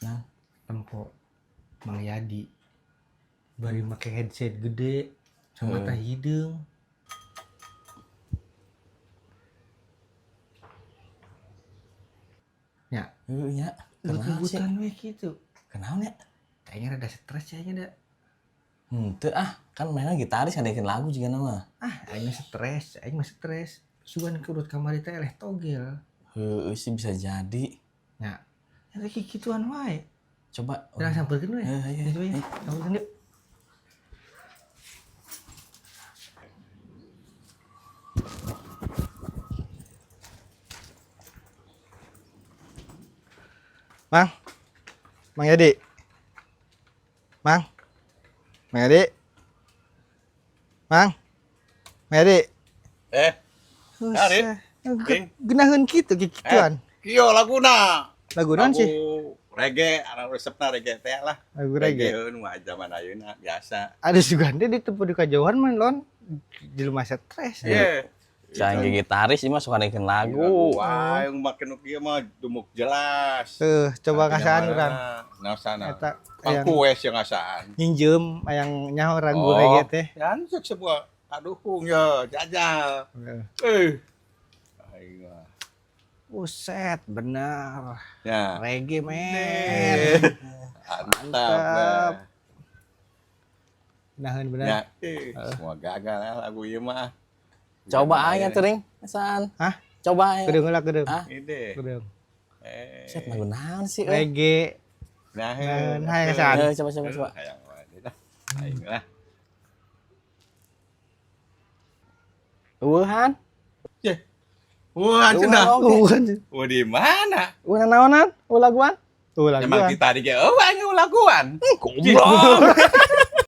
Nah. Tempo Mang Yadi bari make headset gede sama mata hideung. Ya, Heuh nya. Kenal sih. kebutuhan we kitu. Kenal nya. Kayaknya rada stres ya nya da. Henteu ah, kan mainnya gitaris ngadengekeun lagu juga nama. Ah, aing mah stres, aing mah stres. Sugan ke urut kamari teh eleh togel. Heueuh sih bisa jadi. Ya, ya kayak gituan wae. Coba. Jangan sampeurkeun we. Heuh, ayo, Gitu we. ayo. Sampeurkeun yuk. Mang. Mang Yadi. Mang. Mang Yadi. Mang. Mang Yadi. Eh, Arif. Ding. Genaheun kitu kikituan. Kieu laguna. Lagu naon sih? Reggae, arah resepna reggae teh lah. Lagu reggae. Reggae nu zaman ayeuna biasa. Ada sugande di tempat di kajauhan mah lon jelema stres. Iya. Cang ge gitaris sih mah suka ndengekeun lagu. Wah, yang make nu kieu mah dumuk jelas. Tuh, coba ngasaan urang. Ngasaan. Eta yang Pangku we sih ngasaan. nginjem yang nyaho lagu Oh. reggae teh. Yan cek sebuah kaduhung ya, jajal. Eh. Aing mah. Buset, benar. Ya. Reggae men. Mantap. Mantap. Nahan benar. Ya, semua gagal lah lagu ieu mah. Coba aing atuh ring, ngasaan. Hah? Coba aing. Kedeung lah kedeung. Ah. Ide. Kedeung. Eh. Set lagu naon sih euy? Reggae. Nah, Nahan hayang ngasaan. Eh, coba coba coba. Hayang wae lah. Aing lah. Eueuhan. Ye. Wah, cenah. Eueuhan oge. Wah, di mana? Eueuh naonan? Eueuh laguan? Tuh lagu. Emang kita tadi ge eueuh aing laguan. Goblok.